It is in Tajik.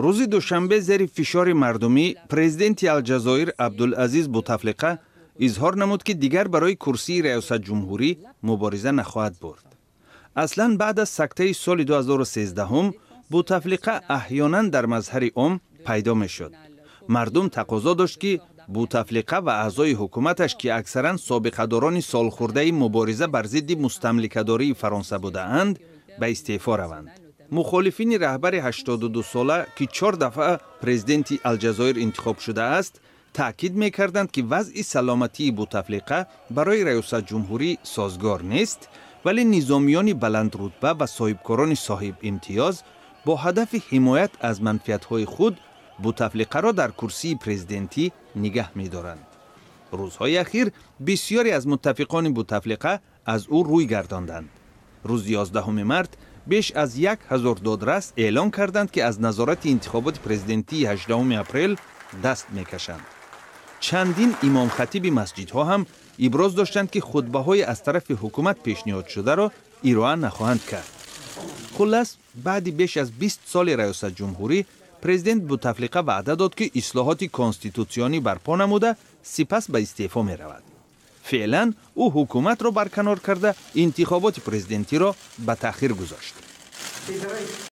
Рӯзи душанбе зери фишори мардумӣ президенти Алҷазоир Абдулазиз Бутафлиқа изҳор намуд, ки дигар барои курсии раёсатҷумҳурӣ мубориза нахоҳад бурд. Аслан баъд аз сактаи соли 2013 Бутафлиқа аҳёнан дар мазҳари ом пайдо мешуд. Мардум тақозо дошт, ки Бутафлиқа ва аъзои ҳукуматаш, ки аксаран собиқадорони солхӯрдаи мубориза бар зидди мустамликадории Фаронса будаанд, ба истеъфо раванд. Мухолифини раҳбари 82сола, ки чор дафъа президенти Алҷазоир интихоб шудааст, таъкид мекарданд, ки вазъи саломатии Бутафлиқа барои раёсатҷумҳурӣ созгор нест, вале низомиёни баландрутба ва соҳибкорони соҳибимтиёз бо ҳадафи ҳимоят аз манфиатҳои худ Бутафлиқаро дар курсии президентӣ нигаҳ медоранд. Рӯзҳои ахир бисёре аз муттафиқони Бутафлиқа аз ӯ рӯй гардонданд. Рӯзи 11 март беш аз 1000 додрас эълон карданд, ки аз назорати интихоботи президентии 18 апрел даст мекашанд. Чандин имомхатиби масҷидҳо ҳам иброз доштанд, ки хутбаҳои аз тарафи ҳукумат пешниҳодшударо ироа нахоҳанд кард. Хуллас, баъди беш аз 20 соли раёсатҷумҳурӣ президент Бутафлиқа ваъда дод, ки ислоҳоти конститутсионӣ барпо намуда, сипас ба истеъфо меравад. Феълан ӯ ҳукуматро барканор карда, интихоботи президентиро ба таъхир гузошт.